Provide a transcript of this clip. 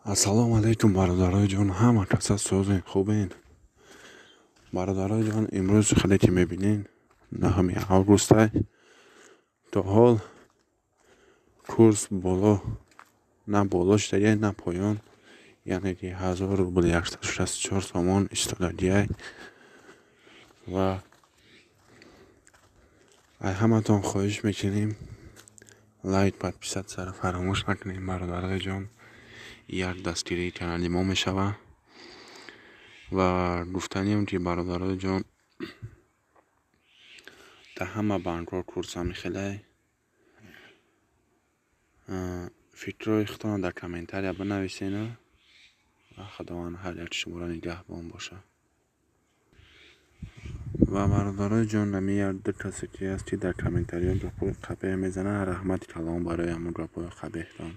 Ассалому алайкум, бародарои ҷон, ҳама каса созен, хубен? Бародарои ҷон, имрӯз хеле ки мебинен, 9 августай, то ҳол курс боло на боло шудагиай, на поён, яъне ки 1000 рубл 164 сомон истодагиай. Ва аз ҳаматон хоҳиш мекунем, лайк, подписаться ро фаромӯш накунед, бародарои ҷон, як дастгирии канали мо мешавад. Ва гуфтанием, ки, бародарои ҷон, дар ҳама банкҳо курс ҳамихелай. Фикрҳои худтонро дар комментария бинависену ва Худованд ҳар яки шуморо нигаҳбон бошад. Ва, бародарои ҷон, ҳами як ду касе ки ҳаст, ки дар комментариҳо гапҳои қабеҳ мезананд, раҳмати калон барои ҳамон гапҳои қабеҳтон.